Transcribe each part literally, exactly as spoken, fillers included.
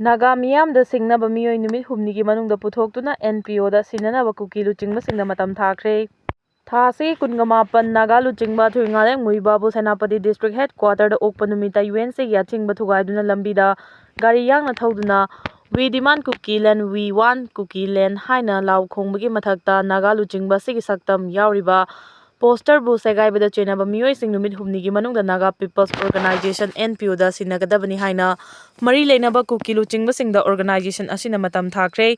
ꯅꯥꯒꯥ ꯃꯤꯌꯥꯝꯗ ꯁꯤꯡꯅꯕ ꯃꯤꯑꯣꯏ ꯅꯨꯃꯤꯠ ꯍꯨꯝꯅꯤꯒꯤ ꯃꯅꯨꯡꯗ ꯄꯨꯊꯣꯛꯇꯨꯅ N P O ꯗ ꯁꯤꯟꯅꯅꯕ ꯀꯨꯀꯤ ꯂꯨꯆꯤꯡꯕꯁꯤꯡꯗ ꯃꯇꯝ ꯊꯥꯈ꯭ꯔꯦ꯫ ꯊꯥ ꯑꯁꯤꯒꯤ ꯀꯨꯟꯒ ꯃꯥꯄꯟ ꯅꯥꯒꯥ ꯂꯨꯆꯤꯡꯕ ꯊꯨꯏꯉꯥꯂꯦꯡ ꯃꯨꯏꯕꯥꯕꯨ ꯁꯦꯅꯥꯄꯇꯤ district headquarter ꯗ ꯑꯣꯛꯄ ꯅꯨꯃꯤꯠꯇ U N C ꯒꯤ ꯑꯊꯤꯡꯕ ꯊꯨꯒꯥꯏꯗꯨꯅ ꯂꯝꯕꯤꯗ ꯒꯥꯔꯤ ꯌꯥꯡꯅ ꯊꯧꯗꯨꯅ "We demand Kuki land, we want Kuki land" ꯍꯥꯏꯅ ꯂꯥꯎ ꯈꯣꯡꯕꯒꯤ ꯃꯊꯛꯇ ꯅꯥꯒꯥ ꯂꯨꯆꯤꯡꯕ ꯑꯁꯤꯒꯤ ꯁꯛꯇꯝ ꯌꯥꯎꯔꯤꯕ poster ꯕꯨ ꯁꯦꯒꯥꯏꯕꯗ ꯆꯦꯟꯅꯕ ꯃꯤꯑꯣꯏꯁꯤꯡ ꯅꯨꯃꯤꯠ ꯍꯨꯝꯅꯤꯒꯤ ꯃꯅꯨꯡꯗ Naga People's Organisation, N P O ꯗ ꯁꯤꯟꯅꯒꯗꯕꯅꯤ ꯍꯥꯏꯅ ꯃꯔꯤ ꯂꯩꯅꯕ ꯀꯨꯀꯤ ꯂꯨꯆꯤꯡꯕꯁꯤꯡꯗ organisation ꯑꯁꯤꯅ ꯃꯇꯝ ꯊꯥꯈ꯭ꯔꯦ꯫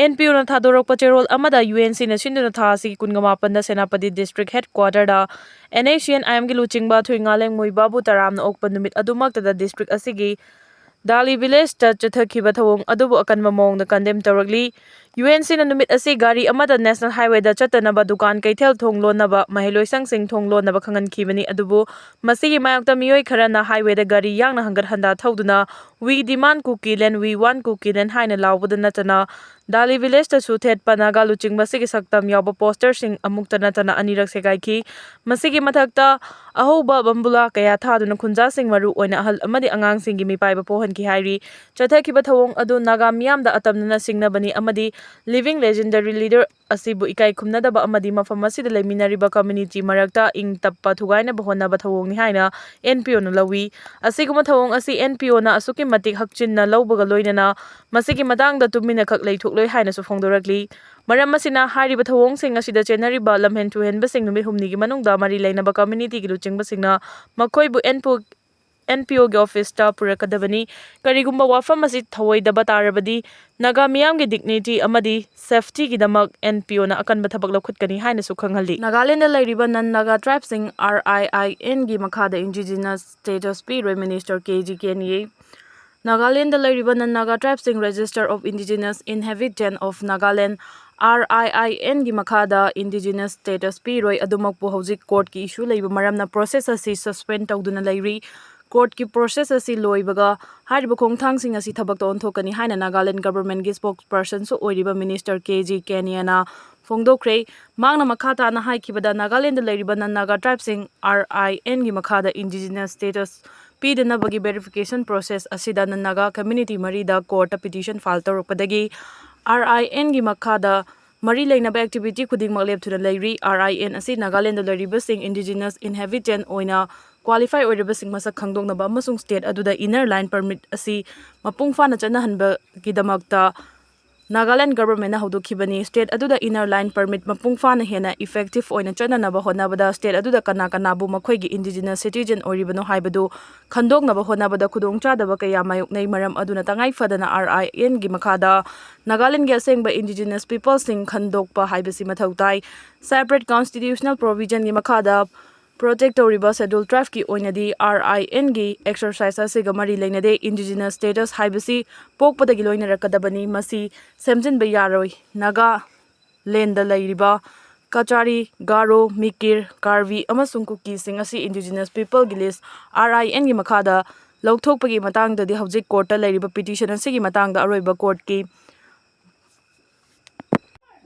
N P O ꯅ ꯊꯥꯗꯣꯔꯛꯄ ꯆꯦꯔꯣꯜ ꯑꯃꯗ U N C ꯅ ꯁꯤꯟꯗꯨꯅ ꯊꯥ ꯑꯁꯤꯒꯤ ꯀꯨꯟꯒ ꯃꯥꯄꯟꯗ Senapati district headquarter the N H C N I M ꯒꯤ ꯂꯨꯆꯤꯡꯕ ꯊꯨꯏꯉꯥꯂꯦꯡ ꯃꯨꯏꯕꯥꯕꯨ ꯇꯔꯥꯝꯅ ꯑꯣꯛꯄ ꯅꯨꯃꯤꯠ ꯑꯗꯨꯃꯛꯇꯗ district ꯑꯁꯤꯒꯤ ꯗꯥꯂꯤ village ꯇ ꯆꯠꯊꯈꯤꯕ ꯊꯧꯑꯣꯡ ꯑꯗꯨꯕꯨ ꯑꯀꯟꯕ ꯃꯑꯣꯡꯗ condemn ꯇꯧꯔꯛꯂꯤ꯫ U N C ꯅ ꯅꯨꯃꯤꯠ ꯑꯁꯤ ꯒꯥꯔꯤ ꯑꯃꯗ national highway ꯗ ꯆꯠꯇꯅꯕ ꯗꯨꯀꯥꯟ ꯀꯩꯊꯦꯜ ꯊꯣꯡ ꯂꯣꯟꯅꯕ, ꯃꯍꯩꯂꯣꯏꯁꯪꯁꯤꯡ ꯊꯣꯡ ꯂꯣꯟꯅꯕ ꯈꯪꯍꯟꯈꯤꯕꯅꯤ꯫ ꯑꯗꯨꯕꯨ ꯃꯁꯤꯒꯤ ꯃꯥꯌꯣꯛꯇ ꯃꯤꯑꯣꯏ ꯈꯔꯅ highway ꯗ ꯒꯥꯔꯤ ꯌꯥꯡꯅ ꯍꯪꯒꯠ ꯍꯟꯗꯥ ꯊꯧꯗꯨꯅ "We demand Kuki land, we want Kuki land" ꯍꯥꯏꯅ ꯂꯥꯎꯕꯗ ꯅꯠꯇꯅ ꯗꯥꯂꯤ village ꯇꯁꯨ ꯊꯦꯠꯄ ꯅꯥꯒꯥ ꯂꯨꯆꯤꯡꯕꯁꯤꯒꯤ ꯁꯛꯇꯝ ꯌꯥꯎꯕ poster ꯁꯤꯡ ꯑꯃꯨꯛꯇ ꯅꯠꯇꯅ ꯑꯅꯤꯔꯛ ꯁꯦꯒꯥꯏꯈꯤ꯫ ꯃꯁꯤꯒꯤ ꯃꯊꯛꯇ ꯑꯍꯧꯕ ꯕꯝꯕꯨꯂꯥ ꯀꯌꯥ ꯊꯥꯗꯨꯅ ꯈꯨꯟꯖꯥꯁꯤꯡ, ꯃꯔꯨ ꯑꯣꯏꯅ ꯑꯍꯜ ꯑꯃꯗꯤ ꯑꯉꯥꯡꯁꯤꯡꯒꯤ ꯃꯤꯄꯥꯏꯕ ꯄꯣꯛꯍꯟꯈꯤ ꯍꯥꯏꯔꯤ꯫ ꯆꯠꯊꯈꯤꯕ ꯊꯧꯑꯣꯡ ꯑꯗꯨ ꯅꯥꯒꯥ ꯃꯤꯌꯥꯝꯗ ꯑꯇꯝꯅꯅ ꯁꯤꯡꯅꯕꯅꯤ ꯑꯃꯗꯤ living legendary leader ꯑꯁꯤꯕꯨ ꯏꯀꯥꯏ ꯈꯨꯝꯅꯗꯕ ꯑꯃꯗꯤ ꯃꯐꯝ ꯑꯁꯤꯗ ꯂꯩꯃꯤꯟꯅꯔꯤꯕ community ꯃꯔꯛꯇ ꯏꯪ ꯇꯞꯄ ꯊꯨꯒꯥꯏꯅꯕ ꯍꯣꯠꯅꯕ ꯊꯧꯑꯣꯡꯅꯤ ꯍꯥꯏꯅ N P O ꯅ ꯂꯧꯏ꯫ ꯑꯁꯤꯒꯨꯝꯕ ꯊꯧꯑꯣꯡ ꯑꯁꯤ N P O ꯅ ꯑꯁꯨꯛꯀꯤ ꯃꯇꯤꯛ ꯍꯛꯆꯤꯟꯅ ꯂꯧꯕꯒ ꯂꯣꯏꯅꯅ ꯃꯁꯤꯒꯤ ꯃꯇꯥꯡꯗ ꯇꯨꯃꯤꯟꯅꯈꯛ ꯂꯩꯊꯣꯛꯂꯣꯏ ꯍꯥꯏꯅꯁꯨ ꯐꯣꯡꯗꯣꯔꯛꯂꯤ꯫ ꯃꯔꯝ ꯑꯁꯤꯅ, ꯍꯥꯏꯔꯤꯕ ꯊꯧꯑꯣꯡꯁꯤꯡ ꯑꯁꯤꯗ ꯆꯦꯟꯅꯔꯤꯕ ꯂꯝꯍꯦꯟ ꯊꯨꯍꯦꯟꯕꯁꯤꯡ ꯅꯨꯃꯤꯠ ꯍꯨꯝꯅꯤꯒꯤ ꯃꯅꯨꯡꯗ ꯃꯔꯤ ꯂꯩꯅꯕ community ꯒꯤ ꯂꯨꯆꯤꯡꯕꯁꯤꯡꯅ ꯃꯈꯣꯏꯕꯨ N P O, N P O ꯒꯤ office ꯇ ꯄꯨꯔꯛꯀꯗꯕꯅꯤ꯫ ꯀꯔꯤꯒꯨꯝꯕ ꯋꯥꯐꯝ ꯑꯁꯤ ꯊꯧꯑꯣꯏꯗꯕ ꯇꯥꯔꯕꯗꯤ, ꯅꯥꯒꯥ ꯃꯤꯌꯥꯝꯒꯤ dignity ꯑꯃꯗꯤ safety ꯒꯤꯗꯃꯛ N P O ꯅ ꯑꯀꯟꯕ ꯊꯕꯛ ꯂꯧꯈꯠꯀꯅꯤ ꯍꯥꯏꯅꯁꯨ ꯈꯪꯍꯜꯂꯤ꯫ ꯅꯥꯒꯥꯂꯦꯟꯗ ꯂꯩꯔꯤꯕ non Naga tribe ꯁꯤꯡ R I I N ꯒꯤ ꯃꯈꯥꯗ indigenous status ꯄꯤꯔꯣꯏ, Minister K G ꯀꯦꯅꯤꯌꯦ꯫ ꯅꯥꯒꯥꯂꯦꯟꯗ ꯂꯩꯔꯤꯕ non Naga tribe ꯁꯤꯡ Register of Indigenous Inhabitant of Nagaland, R I I N ꯒꯤ ꯃꯈꯥꯗ indigenous status ꯄꯤꯔꯣꯏ꯫ ꯑꯗꯨꯃꯛꯄꯨ ꯍꯧꯖꯤꯛ court ꯀꯤ issue ꯂꯩꯕ ꯃꯔꯝꯅ process ꯑꯁꯤ suspend ꯇꯧꯗꯨꯅ ꯂꯩꯔꯤ꯫ Court ꯀꯤ process ꯑꯁꯤ ꯂꯣꯏꯕꯒ ꯍꯥꯏꯔꯤꯕ ꯈꯣꯡꯊꯥꯡꯁꯤꯡ ꯑꯁꯤ ꯊꯕꯛꯇ ꯑꯣꯟꯊꯣꯛꯀꯅꯤ ꯍꯥꯏꯅ Nagaland government ꯒꯤ spokesperson ꯁꯨ ꯑꯣꯏꯔꯤꯕ Minister K G ꯀꯦꯅꯤꯌꯥꯅ ꯐꯣꯡꯗꯣꯛꯈ꯭ꯔꯦ꯫ ꯃꯍꯥꯛꯅ ꯃꯈꯥ ꯇꯥꯅ ꯍꯥꯏꯈꯤꯕꯗ, ꯅꯥꯒꯥꯂꯦꯟꯗ ꯂꯩꯔꯤꯕ non Naga tribe ꯁꯤꯡ R I N ꯒꯤ ꯃꯈꯥꯗ indigenous status ꯄꯤꯗꯅꯕꯒꯤ verification process ꯑꯁꯤꯗ ꯅꯥꯒꯥ community ꯃꯔꯤꯗ courtꯇ petition file ꯇꯧꯔꯛꯄꯗꯒꯤ RINꯒꯤ ꯃꯈꯥꯗ ꯃꯔꯤ ꯂꯩꯅꯕ activity ꯈꯨꯗꯤꯡꯃꯛ ꯂꯦꯞꯇꯨꯅ ꯂꯩꯔꯤ꯫ RIN ꯑꯁꯤ ꯅꯥꯒꯥꯂꯦꯟꯗ ꯂꯩꯔꯤꯕꯁꯤꯡ indigenous inhabitant ꯑꯣꯏꯅ qualify ꯑꯣꯏꯔꯤꯕꯁꯤꯡ ꯃꯁꯛ ꯈꯪꯗꯣꯛꯅꯕ ꯑꯃꯁꯨꯡ state ꯑꯗꯨꯗ inner line permit ꯑꯁꯤ ꯃꯄꯨꯡ ꯐꯥꯅ ꯆꯠꯅꯍꯟꯕꯒꯤꯗꯃꯛꯇ ꯅꯥꯒꯥꯂꯦꯟ governmentꯅ ꯍꯧꯗꯣꯛꯈꯤꯕꯅꯤ꯫ State ꯑꯗꯨꯗ inner line permit ꯃꯄꯨꯡ ꯐꯥꯅ ꯍꯦꯟꯅ effective ꯑꯣꯏꯅ ꯆꯠꯅꯅꯕ ꯍꯣꯠꯅꯕꯗ state ꯑꯗꯨꯗ ꯀꯅꯥ ꯀꯅꯥꯕꯨ ꯃꯈꯣꯏꯒꯤ indigenous citizen ꯑꯣꯏꯔꯤꯕꯅꯣ ꯍꯥꯏꯕꯗꯨ ꯈꯟꯗꯣꯛꯅꯕ ꯍꯣꯠꯅꯕꯗ ꯈꯨꯗꯣꯡꯆꯥꯗꯕ ꯀꯌꯥ ꯃꯥꯌꯣꯛꯅꯩ꯫ ꯃꯔꯝ ꯑꯗꯨꯅ ꯇꯉꯥꯏ ꯐꯗꯅ RINꯒꯤ ꯃꯈꯥꯗ ꯅꯥꯒꯥꯂꯦꯟꯒꯤ ꯑꯁꯦꯡꯕ indigenous peopleꯁꯤꯡ ꯈꯟꯗꯣꯛꯄ ꯍꯥꯏꯕꯁꯤ ꯃꯊꯧ ꯇꯥꯏ꯫ Separate constitutional provisionꯒꯤ ꯃꯈꯥꯗ protect ꯇꯧꯔꯤꯕ schedule tribeꯀꯤ ꯑꯣꯏꯅꯗꯤ RINꯒꯤ exercise ꯑꯁꯤꯒ ꯃꯔꯤ ꯂꯩꯅꯗꯦ꯫ Indigenous status ꯍꯥꯏꯕꯁꯤ ꯄꯣꯛꯄꯗꯒꯤ ꯂꯣꯏꯅꯔꯛꯀꯗꯕꯅꯤ꯫ ꯃꯁꯤ ꯁꯦꯝꯖꯤꯟꯕ ꯌꯥꯔꯣꯏ꯫ ꯅꯥꯒꯥꯂꯦꯟꯗ ꯂꯩꯔꯤꯕ ꯀꯆꯥꯔꯤ, ꯒꯥꯔꯣ, ꯃꯤꯀꯤꯔ, ꯀꯥꯔꯕꯤ ꯑꯃꯁꯨꯡ ꯀꯨꯀꯤꯁꯤꯡ ꯑꯁꯤ indigenous peopleꯒꯤ list RINꯒꯤ ꯃꯈꯥꯗ ꯂꯧꯊꯣꯛꯄꯒꯤ ꯃꯇꯥꯡꯗꯗꯤ ꯍꯧꯖꯤꯛ courtꯇ ꯂꯩꯔꯤꯕ petition ꯑꯁꯤꯒꯤ ꯃꯇꯥꯡꯗ ꯑꯔꯣꯏꯕ courtꯀꯤ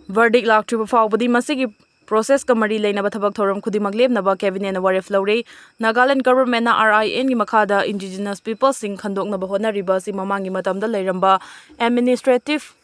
verdict ꯂꯥꯛꯇ꯭ꯔꯤꯕ ꯐꯥꯎꯕꯗꯤ ꯃꯁꯤꯒꯤ processꯀ ꯃꯔꯤ ꯂꯩꯅꯕ ꯊꯕꯛ ꯊꯧꯔꯝ ꯈꯨꯗꯤꯡꯃꯛ ꯂꯦꯞꯅꯕ cabinetꯅ ꯋꯥꯔꯦꯞ ꯂꯧꯔꯦ꯫ ꯅꯥꯒꯥꯂꯦꯟ governmentꯅ RINꯒꯤ ꯃꯈꯥꯗ indigenous peopleꯁꯤꯡ ꯈꯟꯗꯣꯛꯅꯕ ꯍꯣꯠꯅꯔꯤꯕ ꯑꯁꯤ ꯃꯃꯥꯡꯒꯤ ꯃꯇꯝꯗ ꯂꯩꯔꯝꯕ administrative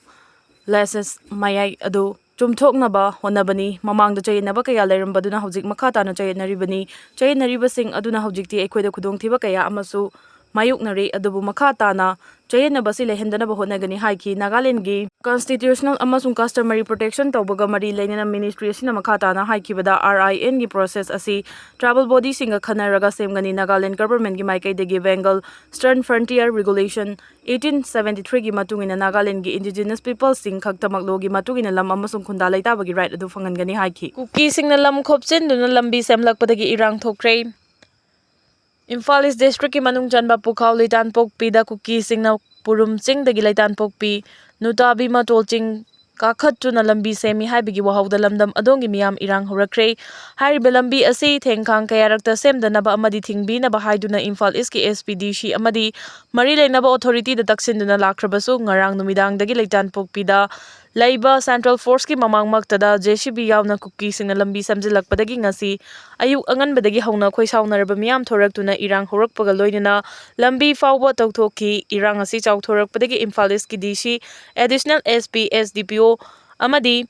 lapses ꯃꯌꯥꯏ ꯑꯗꯨ ꯆꯨꯝꯊꯣꯛꯅꯕ ꯍꯣꯠꯅꯕꯅꯤ꯫ ꯃꯃꯥꯡꯗ ꯆꯌꯦꯠꯅꯕ ꯀꯌꯥ ꯂꯩꯔꯝꯕꯗꯨꯅ ꯍꯧꯖꯤꯛ ꯃꯈꯥ ꯇꯥꯅ ꯆꯌꯦꯠꯅꯔꯤꯕꯅꯤ꯫ ꯆꯌꯦꯠꯅꯔꯤꯕꯁꯤꯡ ꯑꯗꯨꯅ ꯍꯧꯖꯤꯛꯇꯤ ꯑꯩꯈꯣꯏꯗ ꯈꯨꯗꯣꯡꯊꯤꯕ ꯀꯌꯥ ꯑꯃꯁꯨ ꯃꯥꯌꯣꯛꯅꯔꯤ, ꯑꯗꯨꯕꯨ ꯃꯈꯥ ꯇꯥꯅ ꯆꯌꯦꯠꯅꯕꯁꯤ ꯂꯩꯍꯟꯗꯅꯕ ꯍꯣꯠꯅꯒꯅꯤ ꯍꯥꯏꯈꯤ꯫ ꯅꯥꯒꯥꯂꯦꯟꯒꯤ constitutional ꯑꯃꯁꯨꯡ customary protection ꯇꯧꯕꯒ ꯃꯔꯤ ꯂꯩꯅꯅ ministry ꯑꯁꯤꯅ ꯃꯈꯥ ꯇꯥꯅ ꯍꯥꯏꯈꯤꯕꯗ RINꯒꯤ process ꯑꯁꯤ tribal bodyꯁꯤꯡꯒ ꯈꯟꯅꯔꯒ ꯁꯦꯝꯒꯅꯤ꯫ ꯅꯥꯒꯥꯂꯦꯟ governmentꯀꯤ ꯃꯥꯏꯀꯩꯗꯒꯤ Bengal Eastern Frontier Regulation eighteen seventy threeꯒꯤ ꯃꯇꯨꯡ ꯏꯟꯅ ꯅꯥꯒꯥꯂꯦꯟꯒꯤ indigenous peopleꯁꯤꯡ ꯈꯛꯇꯃꯛ lawꯒꯤ ꯃꯇꯨꯡ ꯏꯟꯅ ꯂꯝ ꯑꯃꯁꯨꯡ ꯈꯨꯟꯗꯥ ꯂꯩꯇꯥꯕꯒꯤ right ꯑꯗꯨ ꯐꯪꯍꯟꯒꯅꯤ ꯍꯥꯏꯈꯤ꯫ ꯀꯨꯀꯤꯁꯤꯡꯅ ꯂꯝ ꯈꯣꯞꯆꯤꯟꯗꯨꯅ ꯂꯝꯕꯤ ꯁꯦꯝꯂꯛꯄꯗꯒꯤ ꯏꯔꯥꯡ ꯊꯣꯛꯈ꯭ꯔꯦ꯫ ꯏꯝꯐꯥꯜ East districtꯀꯤ ꯃꯅꯨꯡ ꯆꯟꯕ ꯄꯨꯈꯥꯎ ꯂꯩꯇꯥꯟꯄꯣꯛꯄꯤꯗ ꯀꯨꯀꯤꯁꯤꯡꯅ ꯄꯨꯔꯨꯝ ꯆꯤꯡꯗꯒꯤ ꯂꯩꯇꯥꯟꯄꯣꯛꯄꯤ ꯅꯨꯇꯥꯕꯤ ꯃꯇꯣꯜ ꯆꯤꯡ ꯀꯥꯈꯠꯇꯨꯅ ꯂꯝꯕꯤ ꯁꯦꯝꯃꯤ ꯍꯥꯏꯕꯒꯤ ꯋꯥꯍꯧꯗ ꯂꯝꯗꯝ ꯑꯗꯣꯝꯒꯤ ꯃꯤꯌꯥꯝ ꯏꯔꯥꯡ ꯍꯧꯔꯛꯈ꯭ꯔꯦ꯫ ꯍꯥꯏꯔꯤꯕ ꯂꯝꯕꯤ ꯑꯁꯤ ꯊꯦꯡꯈꯥꯡ ꯀꯌꯥꯔꯛꯇ ꯁꯦꯝꯗꯅꯕ ꯑꯃꯗꯤ ꯊꯤꯡꯕꯤꯅꯕ ꯍꯥꯏꯗꯨꯅ ꯏꯝꯐꯥꯜ Eastꯀꯤ SPDC ꯑꯃꯗꯤ ꯃꯔꯤ ꯂꯩꯅꯕ authorityꯗ ꯇꯛꯁꯤꯟꯗꯨꯅ ꯂꯥꯛꯈ꯭ꯔꯕꯁꯨ, ꯉꯔꯥꯡ ꯅꯨꯃꯤꯗꯥꯡꯗꯒꯤ ꯂꯩꯇꯥꯟꯄꯣꯛꯄꯤꯗ ꯂꯩꯕ ꯁꯦꯟꯇ꯭ꯔꯦꯜ ꯐꯣꯔꯁꯀꯤ ꯃꯃꯥꯡꯃꯛꯇꯗ ꯖꯦ ꯁꯤ ꯕꯤ ꯌꯥꯎꯅ ꯀꯨꯀꯤꯁꯤꯡꯅ ꯂꯝꯕꯤ ꯁꯦꯝꯖꯤꯜꯂꯛꯄꯗꯒꯤ ꯉꯁꯤ ꯑꯌꯨꯛ ꯑꯉꯟꯕꯗꯒꯤ ꯍꯧꯅ ꯈꯣꯏꯁꯥꯎꯅꯔꯕ ꯃꯤꯌꯥꯝ ꯊꯣꯔꯛꯇꯨꯅ ꯏꯔꯥꯡ ꯍꯧꯔꯛꯄꯒ ꯂꯣꯏꯅꯅ ꯂꯝꯕꯤ ꯐꯥꯎꯕ ꯇꯧꯊꯣꯛꯈꯤ꯫ ꯏꯔꯥꯡ ꯑꯁꯤ ꯆꯥꯎꯊꯣꯔꯛꯄꯗꯒꯤ ꯏꯝꯐꯥꯜ ꯏꯁꯀꯤ ꯗꯤ ꯁꯤ, additional S P, S D ꯄꯤ ꯑꯣ ꯑꯃꯗꯤ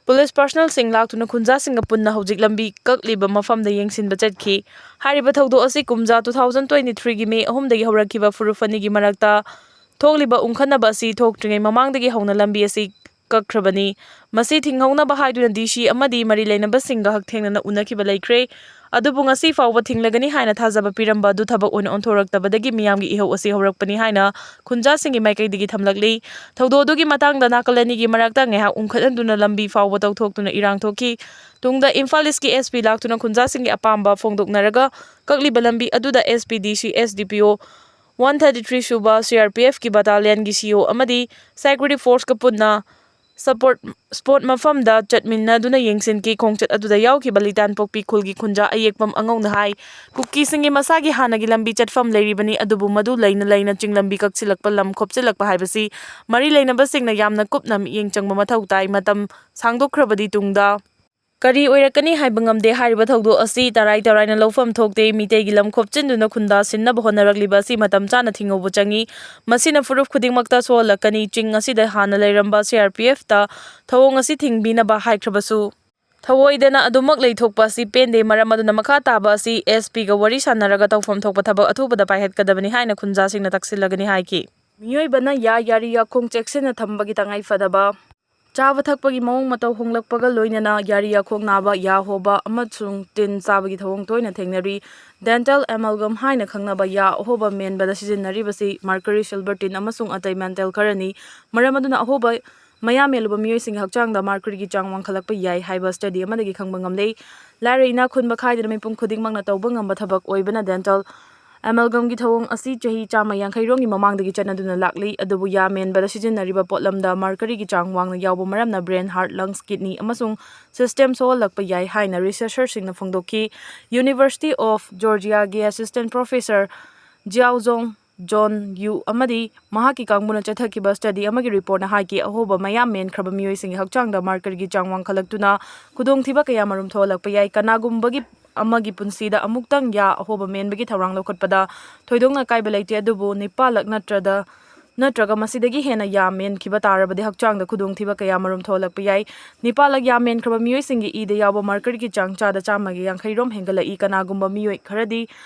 ꯄꯨꯂꯤꯁ ꯄꯥꯔꯁꯅꯦꯜꯁꯤꯡ ꯂꯥꯛꯇꯨꯅ ꯈꯨꯟꯖꯥꯁꯤꯡꯒ ꯄꯨꯟꯅ ꯍꯧꯖꯤꯛ ꯂꯝꯕꯤ ꯀꯛꯂꯤꯕ ꯃꯐꯝꯗ ꯌꯦꯡꯁꯤꯟꯕ ꯆꯠꯈꯤ꯫ ꯍꯥꯏꯔꯤꯕ ꯊꯧꯗꯣꯛ ꯑꯁꯤ ꯀꯨꯝꯖꯥ ꯇꯨ ꯊꯥꯎꯖꯟ ꯇ꯭ꯋꯦꯟꯇꯤ ꯊ꯭ꯔꯤꯒꯤ ꯃꯦ ꯑꯍꯨꯝꯗꯒꯤ ꯍꯧꯔꯛꯈꯤꯕ ꯐꯨꯔꯨꯞ ꯑꯅꯤꯒꯤ ꯃꯔꯛꯇ ꯊꯣꯛꯂꯤꯕ ꯎꯪꯈꯠꯅꯕ ꯑꯁꯤ ꯊꯣꯛꯇ꯭ꯔꯤꯉꯩ ꯃꯃꯥꯡꯗꯒꯤ ꯍꯧꯅ ꯂꯝꯕꯤ ꯑꯁꯤ ꯀꯛꯈ꯭ꯔꯕꯅꯤ꯫ ꯃꯁꯤ ꯊꯤꯡꯍꯧꯅꯕ ꯍꯥꯏꯗꯨꯅ ꯗꯤ ꯁꯤ ꯑꯃꯗꯤ ꯃꯔꯤ ꯂꯩꯅꯕꯁꯤꯡꯒ ꯍꯛꯊꯦꯡꯅꯅ ꯎꯅꯈꯤꯕ ꯂꯩꯈ꯭ꯔꯦ꯫ ꯑꯗꯨꯕꯨ ꯉꯁꯤ ꯐꯥꯎꯕ ꯊꯤꯡꯂꯒꯅꯤ ꯍꯥꯏꯅ ꯊꯥꯖꯕ ꯄꯤꯔꯝꯕ ꯑꯗꯨ ꯊꯕꯛ ꯑꯣꯏꯅ ꯑꯣꯟꯊꯣꯔꯛꯇꯕꯗꯒꯤ ꯃꯤꯌꯥꯝꯒꯤ ꯏꯍꯧ ꯑꯁꯤ ꯍꯧꯔꯛꯄꯅꯤ ꯍꯥꯏꯅ ꯈꯨꯟꯖꯥꯁꯤꯡꯒꯤ ꯃꯥꯏꯀꯩꯗꯒꯤ ꯊꯝꯂꯛꯂꯤ꯫ ꯊꯧꯗꯣꯛ ꯑꯗꯨꯒꯤ ꯃꯇꯥꯡꯗ ꯅꯥꯀꯜ ꯑꯅꯤꯒꯤ ꯃꯔꯛꯇ ꯉꯥꯏꯍꯥꯛ ꯎꯪꯈꯠꯍꯟꯗꯨꯅ ꯂꯝꯕꯤ ꯐꯥꯎꯕ ꯇꯧꯊꯣꯛꯇꯨꯅ ꯏꯔꯥꯡ ꯊꯣꯛꯈꯤ꯫ ꯇꯨꯡꯗ ꯏꯝꯐꯥꯜ ꯏꯁꯀꯤ ꯑꯦꯁ ꯄꯤ ꯂꯥꯛꯇꯨꯅ ꯈꯨꯟꯖꯥꯁꯤꯡꯒꯤ ꯑꯄꯥꯝꯕ ꯐꯣꯡꯗꯣꯛꯅꯔꯒ ꯀꯛꯂꯤꯕ ꯂꯝꯕꯤ ꯑꯗꯨꯗ ꯑꯦꯁ ꯄꯤ, ꯗꯤ ꯁꯤ, ꯑꯦꯁ ꯗꯤ ꯄꯤ ꯑꯣ, ꯋꯥꯟ ꯊꯥꯔꯇꯤ ꯊ꯭ꯔꯤ ꯁꯨꯕ ꯁꯤ ꯑꯥꯔ ꯄꯤ ꯑꯦꯐꯀꯤ ꯕꯇꯥꯂꯤꯌꯟꯒꯤ ꯁꯤ ꯏ ꯑꯣ ꯑꯃꯗꯤ ꯁꯦꯀ꯭ꯌꯨꯔꯤꯇꯤ ꯐꯣꯔꯁꯀ ꯄꯨꯟꯅ ꯁꯄꯣꯔꯠ, ꯁ꯭ꯄꯣꯠ ꯃꯐꯝꯗ ꯆꯠꯃꯤꯟꯅꯗꯨꯅ ꯌꯦꯡꯁꯤꯟꯈꯤ꯫ ꯈꯣꯡꯆꯠ ꯑꯗꯨꯗ ꯌꯥꯎꯈꯤꯕ ꯂꯤꯇꯥꯟꯄꯣꯛꯄꯤ ꯈꯨꯜꯒꯤ ꯈꯨꯟꯖꯥ ꯑꯌꯦꯛꯄꯝ ꯑꯉꯧꯅ ꯍꯥꯏ, ꯀꯨꯀꯤꯁꯤꯡꯒꯤ ꯃꯁꯥꯒꯤ ꯍꯥꯟꯅꯒꯤ ꯂꯝꯕꯤ ꯆꯠꯐꯝ ꯂꯩꯔꯤꯕꯅꯤ, ꯑꯗꯨꯕꯨ ꯃꯗꯨ ꯂꯩꯅ ꯂꯩꯅ ꯆꯤꯡꯂꯝꯕꯤ ꯀꯛꯁꯤꯜꯂꯛꯄ, ꯂꯝ ꯈꯣꯞꯆꯤꯜꯂꯛꯄ ꯍꯥꯏꯕꯁꯤ ꯃꯔꯤ ꯂꯩꯅꯕꯁꯤꯡꯅ ꯌꯥꯝꯅ ꯀꯨꯞꯅ ꯃꯤꯠꯌꯦꯡ ꯆꯪꯕ ꯃꯊꯧ ꯇꯥꯏ꯫ ꯃꯇꯝ ꯁꯥꯡꯗꯣꯛꯈ꯭ꯔꯕꯗꯤ ꯇꯨꯡꯗ ꯀꯔꯤ ꯑꯣꯏꯔꯛꯀꯅꯤ ꯍꯥꯏꯕ ꯉꯝꯗꯦ꯫ ꯍꯥꯏꯔꯤꯕ ꯊꯧꯗꯣꯛ ꯑꯁꯤ ꯇꯔꯥꯏ ꯇꯔꯥꯏꯅ ꯂꯧꯐꯝ ꯊꯣꯛꯇꯦ꯫ ꯃꯤꯇꯩꯒꯤ ꯂꯝ ꯈꯣꯞꯆꯤꯟꯗꯨꯅ ꯈꯨꯟꯗꯥ ꯁꯤꯟꯅꯕ ꯍꯣꯠꯅꯔꯛꯂꯤꯕ ꯑꯁꯤ ꯃꯇꯝ ꯆꯥꯅ ꯊꯤꯡꯍꯧꯕ ꯆꯪꯏ꯫ ꯃꯁꯤꯅ ꯐꯨꯔꯨꯞ ꯈꯨꯗꯤꯡꯃꯛꯇ ꯁꯣꯛꯍꯜꯂꯛꯀꯅꯤ꯫ ꯆꯤꯡ ꯑꯁꯤꯗ ꯍꯥꯟꯅ ꯂꯩꯔꯝꯕ ꯁꯤ ꯑꯥꯔ ꯄꯤ ꯑꯦꯐꯇ ꯊꯧꯑꯣꯡ ꯑꯁꯤ ꯊꯤꯡꯕꯤꯅꯕ ꯍꯥꯏꯈ꯭ꯔꯕꯁꯨ ꯊꯧꯑꯣꯏꯗꯅ ꯑꯗꯨꯃꯛ ꯂꯩꯊꯣꯛꯄ ꯑꯁꯤ ꯄꯦꯟꯗꯦ꯫ ꯃꯔꯝ ꯑꯗꯨꯅ ꯃꯈꯥ ꯇꯥꯕ ꯑꯁꯤ ꯑꯦꯁ ꯄꯤꯒ ꯋꯥꯔꯤ ꯁꯥꯟꯅꯔꯒ ꯇꯧꯐꯝ ꯊꯣꯛꯄ ꯊꯕꯛ ꯑꯊꯨꯕꯗ ꯄꯥꯏꯈꯠꯀꯗꯕꯅꯤ ꯍꯥꯏꯅ ꯈꯨꯟꯖꯥꯁꯤꯡꯅ ꯇꯛꯁꯤꯜꯂꯒꯅꯤ ꯍꯥꯏꯈꯤ꯫ ꯃꯤꯑꯣꯏꯕꯅ ꯌꯥ, ꯌꯥꯔꯤ, ꯌꯥꯈꯣꯡ ꯆꯦꯛꯁꯤꯟꯅ ꯊꯝꯕꯒꯤ ꯇꯉꯥꯏꯐꯗꯕ꯫ ꯆꯥꯕ ꯊꯛꯄꯒꯤ ꯃꯑꯣꯡ ꯃꯇꯧ ꯍꯣꯡꯂꯛꯄꯒ ꯂꯣꯏꯅꯅ ꯌꯥꯔꯤ ꯌꯥꯈꯣꯡ ꯅꯥꯕ, ꯌꯥ ꯍꯣꯕ ꯑꯃꯁꯨꯡ ꯇꯤꯟ ꯆꯥꯕꯒꯤ ꯊꯧꯑꯣꯡ ꯇꯣꯏꯅ ꯊꯦꯡꯅꯔꯤ꯫ Dental amalgam ꯍꯥꯏꯅ ꯈꯪꯅꯕ ꯌꯥ ꯑꯍꯣꯕ ꯃꯦꯟꯕꯗ ꯁꯤꯖꯤꯟꯅꯔꯤꯕꯁꯤ mercury, silver, tin ꯑꯃꯁꯨꯡ ꯑꯇꯩ metal ꯈꯔꯅꯤ꯫ ꯃꯔꯝ ꯑꯗꯨꯅ ꯑꯍꯣꯕ ꯃꯌꯥ ꯃꯦꯜꯂꯨꯕ ꯃꯤꯑꯣꯏꯁꯤꯡꯒꯤ ꯍꯛꯆꯥꯡꯗ mercuryꯒꯤ ꯆꯥꯡ ꯋꯥꯡꯈꯠꯂꯛꯄ ꯌꯥꯏ ꯍꯥꯏꯕ study ꯑꯃꯗꯒꯤ ꯈꯪꯕ ꯉꯝꯂꯦ꯫ ꯂꯥꯏꯔ ꯏꯅꯥꯛ ꯈꯨꯟꯕ ꯈꯥꯏꯗꯅ ꯃꯤꯄꯨꯝ ꯈꯨꯗꯤꯡꯃꯛꯅ ꯇꯧꯕ ꯉꯝꯕ ꯊꯕꯛ ꯑꯣꯏꯕꯅ dental amalgamꯒꯤ ꯊꯧꯑꯣꯡ ꯑꯁꯤ ꯆꯍꯤ ꯆꯥꯝꯃ ꯌꯥꯡꯈꯩ ꯔꯣꯝꯒꯤ ꯃꯃꯥꯡꯗꯒꯤ ꯆꯠꯅꯗꯨꯅ ꯂꯥꯛꯂꯤ꯫ ꯑꯗꯨꯕꯨ ꯌꯥ ꯃꯦꯟꯕꯗ ꯁꯤꯖꯤꯟꯅꯔꯤꯕ ꯄꯣꯠꯂꯝꯗ mercuryꯒꯤ ꯆꯥꯡ ꯋꯥꯡꯅ ꯌꯥꯎꯕ ꯃꯔꯝꯅ brain, heart, lungs, kidney ꯑꯃꯁꯨꯡ system ꯁꯣꯛꯍꯜꯂꯛꯄ ꯌꯥꯏ ꯍꯥꯏꯅ researcherꯁꯤꯡꯅ ꯐꯣꯡꯗꯣꯛꯈꯤ꯫ University of Georgiaꯒꯤ assistant professor Xiaozhong Zhong Yu ꯑꯃꯗꯤ ꯃꯍꯥꯛꯀꯤ ꯀꯥꯡꯕꯨꯅ ꯆꯠꯊꯈꯤꯕ ꯁ꯭ꯇꯗꯤ ꯑꯃꯒꯤ ꯔꯤꯄꯣꯔꯠꯅ ꯍꯥꯏꯈꯤ, ꯑꯍꯣꯕ ꯃꯌꯥ ꯃꯦꯟꯈ꯭ꯔꯕ ꯃꯤꯑꯣꯏꯁꯤꯡꯒꯤ ꯍꯛꯆꯥꯡꯗ ꯃꯥꯔꯀꯔꯤꯒꯤ ꯆꯥꯡ ꯋꯥꯡꯈꯠꯂꯛꯇꯨꯅ ꯈꯨꯗꯣꯡꯊꯤꯕ ꯀꯌꯥꯃꯔꯨꯝ ꯊꯣꯛꯍꯜꯂꯛꯄ ꯌꯥꯏ꯫ ꯀꯅꯥꯒꯨꯝꯕꯒꯤ ꯑꯃꯒꯤ ꯄꯨꯟꯁꯤꯗ ꯑꯃꯨꯛꯇꯪ ꯌꯥ ꯑꯍꯣꯕ ꯃꯦꯟꯕꯒꯤ ꯊꯧꯔꯥꯡ ꯂꯧꯈꯠꯄꯗ ꯊꯣꯏꯗꯣꯛꯅ ꯑꯀꯥꯏꯕ ꯂꯩꯇꯦ, ꯑꯗꯨꯕꯨ ꯅꯤꯄꯥꯜꯂꯛ ꯅꯠꯇ꯭ꯔꯗ ꯅꯠꯇ꯭ꯔꯒ ꯃꯁꯤꯗꯒꯤ ꯍꯦꯟꯅ ꯌꯥ ꯃꯦꯟꯈꯤꯕ ꯇꯥꯔꯕꯗꯤ ꯍꯛꯆꯥꯡꯗ ꯈꯨꯗꯣꯡꯊꯤꯕ ꯀꯌꯥꯃꯔꯨꯝ ꯊꯣꯛꯍꯜꯂꯛꯄ ꯌꯥꯏ꯫ ꯅꯤꯄꯥꯜꯂꯛ ꯌꯥ ꯃꯦꯟꯈ꯭ꯔꯕ ꯃꯤꯑꯣꯏꯁꯤꯡꯒꯤ ꯏꯗ ꯌꯥꯎꯕ ꯃꯥꯔꯀꯔꯤꯒꯤ ꯆꯥꯡ ꯆꯥꯗ ꯆꯥꯝꯃꯒꯤ ꯌꯥꯡꯈꯩ ꯔꯣꯝ ꯍꯦꯟꯒꯠꯂꯛꯏ꯫ ꯀꯅꯥꯒꯨꯝꯕ ꯃꯤꯑꯣꯏ ꯈꯔꯗꯤ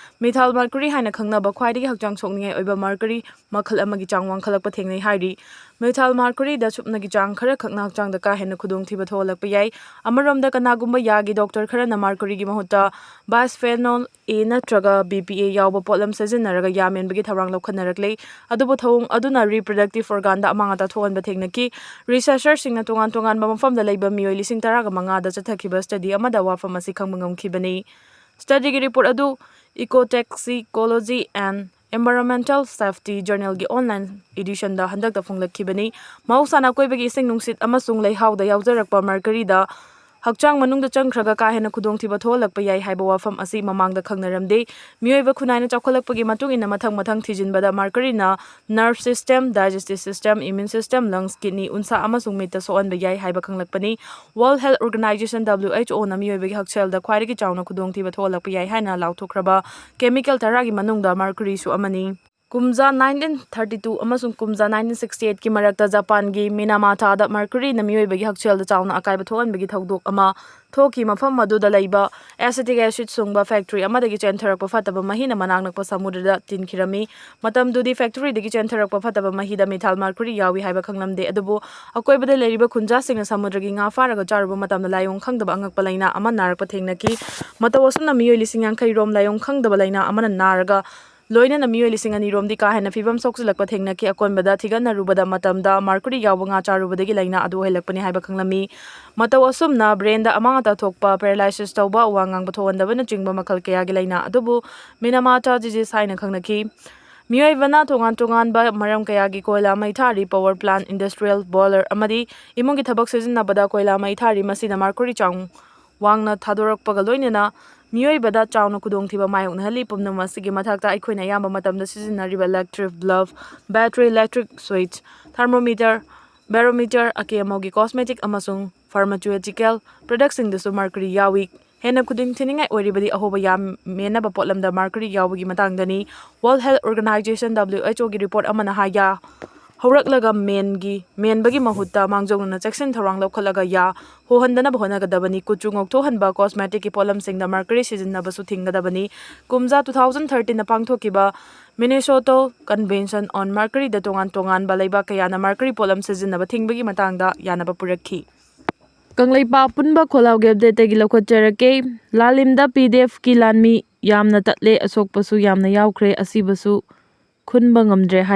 ꯃꯤꯊꯥꯏꯜ ꯃꯥꯔꯀꯔꯤ ꯍꯥꯏꯅ ꯈꯪꯅꯕ ꯈ꯭ꯋꯥꯏꯗꯒꯤ ꯍꯛꯆꯥꯡ ꯁꯣꯛꯅꯤꯡꯉꯥꯏ ꯑꯣꯏꯕ ꯃꯥꯔꯀꯔꯤ ꯃꯈꯜ ꯑꯃꯒꯤ ꯆꯥꯡ ꯋꯥꯡꯈꯠꯂꯛꯄ ꯊꯦꯡꯅꯩ ꯍꯥꯏꯔꯤ꯫ ꯃꯤꯊꯥꯏꯜ ꯃꯥꯔꯀꯔꯤꯗ ꯁꯨꯞꯅꯒꯤ ꯆꯥꯡ ꯈꯔꯈꯛꯅ ꯍꯛꯆꯥꯡꯗ ꯀꯥ ꯍꯦꯟꯅ ꯈꯨꯗꯣꯡꯊꯤꯕ ꯊꯣꯛꯍꯜꯂꯛꯄ ꯌꯥꯏ꯫ ꯑꯃꯔꯣꯝꯗ, ꯀꯅꯥꯒꯨꯝꯕ ꯌꯥꯒꯤ ꯗꯣꯛꯇꯔ ꯈꯔꯅ ꯃꯥꯔꯀꯔꯤꯒꯤ ꯃꯍꯨꯠꯇ ꯕꯥꯏꯁꯐꯦꯅꯣꯜ ꯑꯦ ꯅꯠꯇ꯭ꯔꯒ ꯕꯤ ꯄꯤ ꯑꯦ ꯌꯥꯎꯕ ꯄꯣꯠꯂꯝ ꯁꯤꯖꯤꯟꯅꯔꯒ ꯌꯥ ꯃꯦꯟꯕꯒꯤ ꯊꯧꯔꯥꯡ ꯂꯧꯈꯠꯅꯔꯛꯂꯦ꯫ ꯑꯗꯨꯕꯨ ꯊꯧꯑꯣꯡ ꯑꯗꯨꯅ ꯔꯤꯄ꯭ꯔꯗꯛꯇꯤꯚ ꯑꯣꯔꯒꯥꯟꯗ ꯑꯃꯥꯡ ꯑꯇꯥ ꯊꯣꯛꯍꯟꯕ ꯊꯦꯡꯅꯈꯤ꯫ ꯔꯤꯁꯔꯆꯔꯁꯤꯡꯅ ꯇꯣꯉꯥꯟ ꯇꯣꯉꯥꯟꯕ ꯃꯐꯝꯗ ꯂꯩꯕ ꯃꯤꯑꯣꯏ ꯂꯤꯁꯤꯡ ꯇꯔꯥꯒ ꯃꯉꯥꯗ ꯆꯠꯊꯈꯤꯕ ꯁ꯭ꯇꯗꯤ ꯑꯃꯗ ꯋꯥꯐꯝ ꯑꯁꯤ ꯈꯪꯕ ꯉꯝꯈꯤꯕꯅꯤ꯫ ꯁ꯭ꯇꯗꯤꯒꯤ ꯔꯤꯄꯣꯔꯠ ꯑꯗꯨ Ecotoxicology and Environmental Safety Journalꯒꯤ online editionꯗ ꯍꯟꯗꯛꯇ ꯐꯣꯡꯂꯛꯈꯤꯕꯅꯤ꯫ ꯃꯍꯧꯁꯥꯅ ꯑꯀꯣꯏꯕꯒꯤ ꯏꯁꯤꯡ ꯅꯨꯡꯁꯤꯠ ꯑꯃꯁꯨꯡ ꯂꯩꯍꯥꯎꯗ ꯌꯥꯎꯖꯔꯛꯄ ꯃꯔꯀꯔꯤꯗ ꯍꯛꯆꯥꯡ ꯃꯅꯨꯡꯗ ꯆꯪꯈ꯭ꯔꯒ ꯀꯥ ꯍꯦꯟꯅ ꯈꯨꯗꯣꯡꯊꯤꯕ ꯊꯣꯛꯍꯜꯂꯛꯄ ꯌꯥꯏ ꯍꯥꯏꯕ ꯋꯥꯐꯝ ꯑꯁꯤ ꯃꯃꯥꯡꯗ ꯈꯪꯅꯔꯝꯗꯦ꯫ ꯃꯤꯑꯣꯏꯕ ꯈꯨꯟꯅꯥꯏꯅ ꯆꯥꯎꯈꯠꯂꯛꯄꯒꯤ ꯃꯇꯨꯡ ꯏꯟꯅ ꯃꯊꯪ ꯃꯊꯪ ꯊꯤꯖꯤꯟꯕꯗ ꯃꯔꯀꯔꯤꯅ nerve system, digestive system, immune system, lungs, kidney, ꯎꯟꯁꯥ ꯑꯃꯁꯨꯡ ꯃꯤꯠꯇ ꯁꯣꯛꯍꯟꯕ ꯌꯥꯏ ꯍꯥꯏꯕ ꯈꯪꯂꯛꯄꯅꯤ꯫ World Health Organization, W H O ꯅ ꯃꯤꯑꯣꯏꯕꯒꯤ ꯍꯛꯁꯦꯜꯗ ꯈ꯭ꯋꯥꯏꯗꯒꯤ ꯆꯥꯎꯅ ꯈꯨꯗꯣꯡꯊꯤꯕ ꯊꯣꯛꯍꯜꯂꯛꯄ ꯌꯥꯏ ꯍꯥꯏꯅ ꯂꯥꯎꯊꯣꯛꯈ꯭ꯔꯕ chemical ꯇꯔꯥꯒꯤ ꯃꯅꯨꯡꯗ mercuryꯁꯨ ꯑꯃꯅꯤ꯫ ꯀꯨꯝꯖꯥ nineteen thirty two ꯑꯃꯁꯨꯡ ꯀꯨꯝꯖꯥ nineteen sixty eight ꯀꯤ ꯃꯔꯛꯇ ꯖꯄꯥꯟꯒꯤ ꯃꯤꯅꯥꯃꯥꯇꯥꯗ mercuryꯅ ꯃꯤꯑꯣꯏꯕꯒꯤ ꯍꯛꯁꯦꯜꯗ ꯆꯥꯎꯅ ꯑꯀꯥꯏꯕ ꯊꯣꯛꯍꯟꯕꯒꯤ ꯊꯧꯗꯣꯛ ꯑꯃ ꯊꯣꯛꯈꯤ꯫ ꯃꯐꯝ ꯑꯗꯨꯗ ꯂꯩꯕ acetic acid ꯁꯨꯡꯕ factory ꯑꯃꯗꯒꯤ ꯆꯦꯟꯊꯔꯛꯄ ꯐꯠꯇꯕ ꯃꯍꯤꯅ ꯃꯅꯥꯛ ꯅꯛꯄ ꯁꯃꯨꯗ꯭ꯔꯗ ꯇꯤꯟꯈꯤꯔꯝꯃꯤ꯫ ꯃꯇꯝꯗꯨꯗꯤ factoryꯗꯒꯤ ꯆꯦꯟꯊꯔꯛꯄ ꯐꯠꯇꯕ ꯃꯍꯤꯗ methyl mercury ꯌꯥꯎꯏ ꯍꯥꯏꯕ ꯈꯪꯂꯝꯗꯦ, ꯑꯗꯨꯕꯨ ꯑꯀꯣꯏꯕꯗ ꯂꯩꯔꯤꯕ ꯈꯨꯟꯖꯥꯁꯤꯡꯅ ꯁꯃꯨꯗ꯭ꯔꯒꯤ ꯉꯥ ꯐꯥꯔꯒ ꯆꯥꯔꯨꯕ ꯃꯇꯝꯗ ꯂꯥꯏꯑꯣꯡ ꯈꯪꯗꯕ ꯑꯉꯛꯄ ꯂꯥꯏꯅꯥ ꯑꯃ ꯅꯥꯔꯛꯄ ꯊꯦꯡꯅꯈꯤ꯫ ꯃꯇꯧ ꯑꯁꯨꯝꯅ ꯃꯤꯑꯣꯏ ꯂꯤꯁꯤꯡ ꯌꯥꯡꯈꯩ ꯔꯣꯝ ꯂꯥꯏꯑꯣꯡ ꯈꯪꯗꯕ ꯂꯥꯏꯅꯥ ꯑꯃꯅ ꯅꯥꯔꯒ ꯂꯣꯏꯅꯅ ꯃꯤꯑꯣꯏ ꯂꯤꯁꯤꯡ ꯑꯅꯤ ꯔꯣꯝꯗꯤ ꯀꯥ ꯍꯦꯟꯅ ꯐꯤꯕꯝ ꯁꯣꯛꯆꯤꯜꯂꯛꯄ ꯊꯦꯡꯅꯈꯤ꯫ ꯑꯀꯣꯟꯕꯗ ꯊꯤꯒꯠꯅꯔꯨꯕꯗ ꯃꯇꯝꯗ mercury ꯌꯥꯎꯕ ꯉꯥ ꯆꯥꯔꯨꯕꯗꯒꯤ ꯂꯥꯏꯅꯥ ꯑꯗꯨ ꯑꯣꯏꯍꯜꯂꯛꯄꯅꯤ ꯍꯥꯏꯕ ꯈꯪꯂꯝꯃꯤ꯫ ꯃꯇꯧ ꯑꯁꯨꯝꯅ brainꯗ ꯑꯃꯥꯡ ꯑꯇꯥ ꯊꯣꯛꯄ, paralysis ꯇꯧꯕ, ꯋꯥ ꯉꯥꯡꯕ ꯊꯣꯛꯍꯟꯗꯕꯅꯆꯤꯡꯕ ꯃꯈꯜ ꯀꯌꯥꯒꯤ ꯂꯥꯏꯅꯥ ꯑꯗꯨꯕꯨ Minamata disease ꯍꯥꯏꯅ ꯈꯪꯅꯈꯤ꯫ ꯃꯤꯑꯣꯏꯕꯅ ꯇꯣꯉꯥꯟ ꯇꯣꯉꯥꯟꯕ ꯃꯔꯝ ꯀꯌꯥꯒꯤ ꯀꯣꯏꯂꯥ ꯃꯩ ꯊꯥꯔꯤ, power plant, industrial boiler ꯑꯃꯗꯤ ꯏꯃꯨꯡꯒꯤ ꯊꯕꯛ ꯁꯤꯖꯤꯟꯅꯕꯗ ꯀꯣꯏꯂꯥ ꯃꯩ ꯊꯥꯔꯤ꯫ ꯃꯁꯤꯅ mercury ꯆꯥꯡ ꯋꯥꯡꯅ ꯊꯥꯗꯣꯔꯛꯄꯒ ꯂꯣꯏꯅꯅ ꯃꯤꯑꯣꯏꯕꯗ ꯆꯥꯎꯅ ꯈꯨꯗꯣꯡꯊꯤꯕ ꯃꯥꯌꯣꯛꯅꯍꯜꯂꯤ꯫ ꯄꯨꯝꯅꯃꯛ ꯑꯁꯤꯒꯤ ꯃꯊꯛꯇ, ꯑꯩꯈꯣꯏꯅ ꯑꯌꯥꯝꯕ ꯃꯇꯝꯗ ꯁꯤꯖꯤꯟꯅꯔꯤꯕ electric bulb, battery electric switch, thermometer, barometer, ꯑꯀꯦ ꯑꯃꯧꯒꯤ cosmetic ꯑꯃꯁꯨꯡ pharmaceutical productꯁꯤꯡꯗꯁꯨ mercury ꯌꯥꯎꯏ꯫ ꯍꯦꯟꯅ ꯈꯨꯗꯣꯡꯊꯤꯅꯤꯡꯉꯥꯏ ꯑꯣꯏꯔꯤꯕꯗꯤ ꯑꯍꯣꯕ ꯌꯥꯝ ꯃꯦꯟꯅꯕ ꯄꯣꯠꯂꯝꯗ mercury ꯌꯥꯎꯕꯒꯤ ꯃꯇꯥꯡꯗꯅꯤ꯫ World Health Organization, W H O ꯒꯤ report ꯑꯃꯅ ꯍꯥꯏꯌꯥ ꯍꯧꯔꯛꯂꯒ ꯃꯦꯟꯒꯤ ꯃꯦꯟꯕꯒꯤ ꯃꯍꯨꯠꯇ ꯃꯥꯡꯖꯧꯅꯅ ꯆꯦꯛꯁꯤꯟ ꯊꯧꯔꯥꯡ ꯂꯧꯈꯠꯂꯒ ꯌꯥ ꯍꯣꯍꯟꯗꯅꯕ ꯍꯣꯠꯅꯒꯗꯕꯅꯤ꯫ ꯀꯨꯆꯨ ꯉꯧꯊꯣꯛꯍꯟꯕ cosmeticꯀꯤ ꯄꯣꯠꯂꯝꯁꯤꯡꯗ mercury ꯁꯤꯖꯤꯟꯅꯕꯁꯨ ꯊꯤꯡꯒꯗꯕꯅꯤ꯫ ꯀꯨꯝꯖꯥ two thousand thirteenꯗ ꯄꯥꯡꯊꯣꯛꯈꯤꯕ Minnesota Convention on Mercuryꯗ ꯇꯣꯉꯥꯟ ꯇꯣꯉꯥꯟꯕ ꯂꯩꯕꯥꯛ ꯀꯌꯥꯅ mercury ꯄꯣꯠꯂꯝ ꯁꯤꯖꯤꯟꯅꯕ ꯊꯤꯡꯕꯒꯤ ꯃꯇꯥꯡꯗ ꯌꯥꯅꯕ ꯄꯨꯔꯛꯈꯤ꯫ ꯀꯪꯂꯩꯄꯥꯛ ꯄꯨꯟꯕ ꯈꯣꯜꯂꯥꯎꯒꯤ updateꯇꯒꯤ ꯂꯧꯈꯠꯆꯔꯛꯀꯦ꯫ ꯂꯥꯂꯤꯝꯗ P D Fꯀꯤ ꯂꯥꯟꯃꯤ ꯌꯥꯝꯅ ꯇꯠꯂꯦ, ꯑꯁꯣꯛꯄꯁꯨ ꯌꯥꯝꯅ ꯌꯥꯎꯈ꯭ꯔꯦ, ꯑꯁꯤꯕꯁꯨ ꯈꯨꯟꯕ ꯉꯝꯗ꯭ꯔꯦ ꯍꯥꯏ꯫